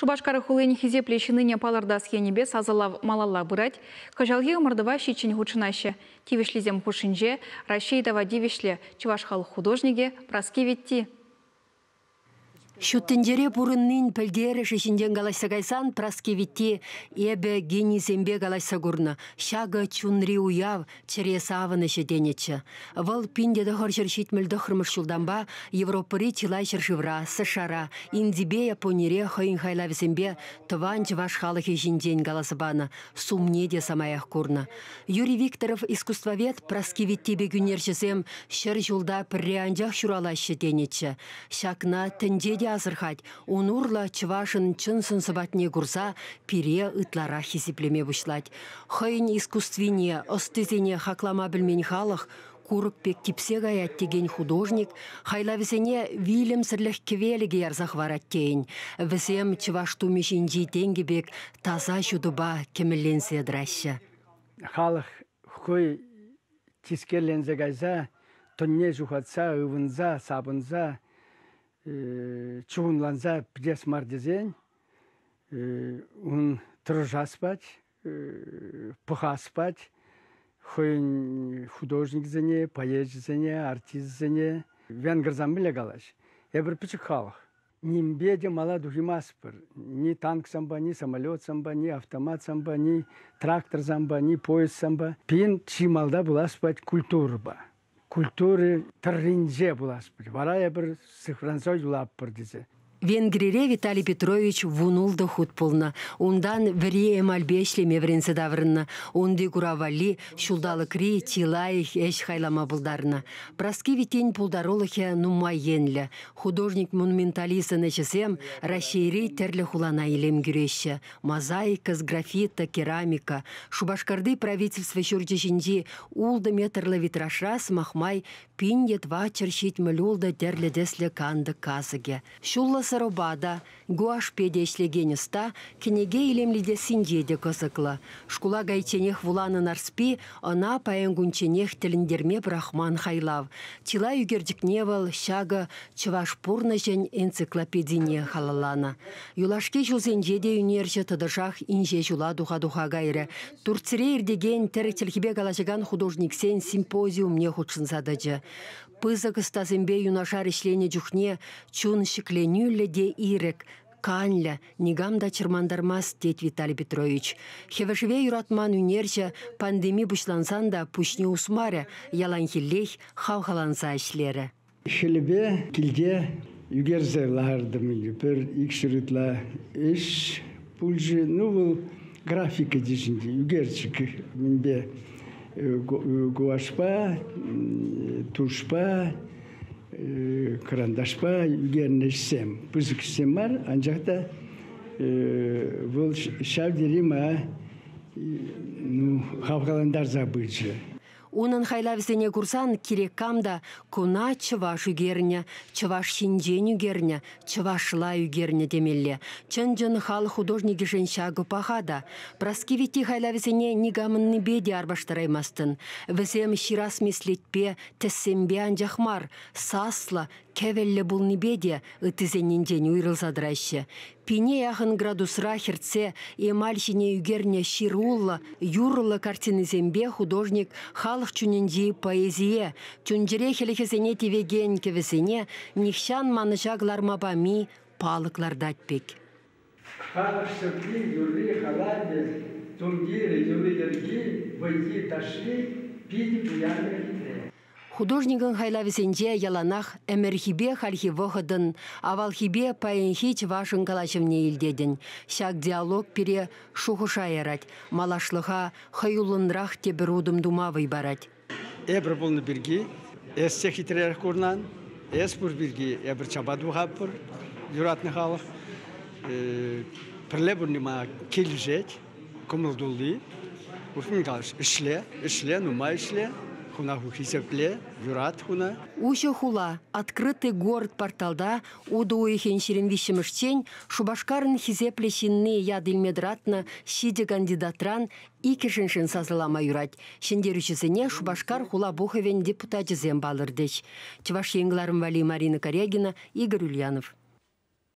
Шупашкар хулин хисеплӗ ҫыннине палӑртас енӗпе сасӑлав малалла пырать. Кӑҫалхи ӑмӑртӑва ҫиччӗн хутшӑнаҫҫӗ. Тивӗҫлисем хушшинче Раҫҫей тава тивӗҫлӗ чӑваш халӑх художникӗ Праски Витти. Ҫут тӗнчере пурӑннин пӗлтерӗшӗ ҫинчен калаҫса кайсан Праски Витти эпӗ генисемпе калаҫса курнӑ. Ҫакӑ чунри уяв, чӗре савӑнӑҫӗ тенӗччӗ. Вӑл 1979 ҫултанпа Европӑри чылай ҫӗршывра, США-ра, Индипе Японире хӑйӗн хайлавӗсемпе тӑван чӑваш халӑхӗ ҫинчен каласа панӑ, сумне те самаях курнӑ. Юрий Викторов искусствовед Праски Витти пек ӳнерҫӗсем 100 ҫулта пӗрре анчах ҫуралаҫҫӗ тенӗччӗ. Ҫакна тӗнче те асӑрхать, ун урлӑ чӑвашӑн чӑн сӑн-сӑпатне курса пире ытларах хисеплеме пуҫлать. Хӑйӗн искусствине, ӑстисене хаклама пӗлмен халӑх курӑк пек типсе каять текен художник хайлавӗсене вилӗмсӗрлӗх кӗвелӗкӗ ярса хӑварать тейӗн. Вӗсем чӑваш тумӗ ҫинчи тенкӗ пек таса ҫутӑпа кӗмӗлленсе тӑраҫҫӗ. Халӑх хӑй тискерленсе кайса, тӑнне ҫухатса, ывӑнса, сапӑнса, чухӑнланса пӗтес мар тесен ун тӑрӑшас пать, пӑхас пать хӑйӗн художникӗсене, поэчӗсене, артисчӗсене. Венгрсем мӗнле калаҫ? Эпир пӗчӗк халӑх. Нимпе те мала тухаймастпӑр. Ни танксемпа, ни самолетсемпа, ни автоматсемпа, ни тракторсемпа, ни поездсемпа. Пирӗн чи малта пулас пать культурӑпа. Культура тӑрринче пулас пуль. Вара эпир сыхланса юлатпӑр тесе. Венгрире Виталий Петрович 16 хут пулнӑ. Унтан вӗри эмальпе ӗҫлеме вӗренсе таврӑннӑ. Унти курав валли ҫулталӑкри чи лайӑх ӗҫ хайлама пултарнӑ. Праски Витин пултарулӑхӗ нумай енлӗ. Художник-монументалистӑн ӗҫӗсем Раҫҫейри тӗрлӗ хулана илем кӳреҫҫӗ. Мозаика, сграфита, керамика. Шупашкарти правительство ҫурчӗ ҫинчи ултӑ метрлӑ витражра, сӑмах май, 1476 тӗрлӗ тӗслӗ кантӑк касӑкӗ. Ҫуллӑ сӑрӑпа та, гуашьпе те ӗҫлекен ӑста кӗнеке илемлетессинче те кӑсӑклӑ. Шкула кайичченех вуланӑ Нарспи ӑна паян кунчченех тӗлӗнтерме пӑрахман хайлав. Чылай ӳкерчӗкне вӑл ҫакӑ чӑваш пурнӑҫӗн энциклопедине халалланӑ. Юлашки ҫулсенче те ӳнерҫӗ тӑтӑшах инҫе ҫула туха-туха кайрӗ. Турцире иртекен тӗрӗк чӗлхипе калаҫакан художниксен симпозиумне хутшӑнса тӑчӗ. Пысӑк ӑстасемпе юнашар ӗҫленӗ чухне чун ҫӗкленӳллӗ те ирӗк, канлӗ, никам та чӑрмантармасть, тет Виталий Петрович. Хӗвӗшӗве юратман ӳнерҫӗ пандеми пуҫлансан та пуҫне усмарӗ, яланхиллех хавхаланса ӗҫлерӗ. Хӗлӗпе килте ӳкерсе лартӑм. Пӗр икҫӗр ытла ӗҫ пулчӗ. Ну, вӑл графика тӗсӗнче ӳкерчӗк мӗнпе гуашьпа, тушьпа, кӑранташпа ӳкернӗ ӗҫсем. Пысӑк ӗҫсем мар, анчах та вӑл ҫав тери мана ну, хавхалантарса пычӗ. Унӑн хайлавӗсене курсан кирек кам та куна чӑваш ӳкернӗ, чӑваш ҫинчен ӳкернӗ, чӑвашла ӳкернӗ темелле. Чӑн-чӑн халӑх художникӗшӗн ҫакӑ паха та. Праски Витти хайлавӗсене никамӑннипе те арпаштараймастӑн. Вӗсем ҫырас меслетпе, тӗссемпе анчах мар, саслӑ, кӗвӗллӗ пулнипе те ыттисеннинчен уйрӑлса тӑраҫҫӗ. Пине яхӑн градусра хӗртсе эмаль ҫине ӳкернӗ ҫыруллӑ, юрӑллӑ картинисемпе художник халӑх чунӗнчи поэзие, чун-чӗре хӗлӗхӗсене тивекен кӗвӗсене нихҫан манӑҫа кӑларма пами палӑк лартать пек. Халӑх сӑвви, юрри, халапӗ, тумтирӗ, йӑли-йӗрки, вӑййи, ташши питӗ пуян та хитре. Художникӑн хайлавӗсенче яланах ӗмӗрхипе хальхи вӑхӑтӑн, авалхипе паянхи чӑвашӑн калаҫӑвне илтетӗн. Ҫак диалог пире шухӑша ярать, малашлӑха хӑюллӑнрах тепӗр утӑм тума вӑй парать. Эпир пулнӑ пирки эс те хитререх курнан, эс пур пирки эпир чапа тухатпӑр, юратнӑ халӑх. Пӗрле пурни мана килӗшет, кӑмӑл тулли. Урӑх калас, ӗҫле, ӗҫле, нумай ӗҫле, хуна ху хисепле, юрат хуна. Уҫӑ хула, Открытый город порталта утӑ уйӑхӗн 23-мӗшчен Шупашкарӑн хисеплӗ ҫынни ят илме тӑратнӑ ҫичӗ кандидатран иккӗшӗншӗн сасӑлама юрать. Ҫӗнтерӳҫӗсене Шупашкар хула пухӑвӗн депутачӗсем палӑртӗҫ. Чӑваш Ен кӑларӑм валли Марина Корягина, Игорь Ульянов.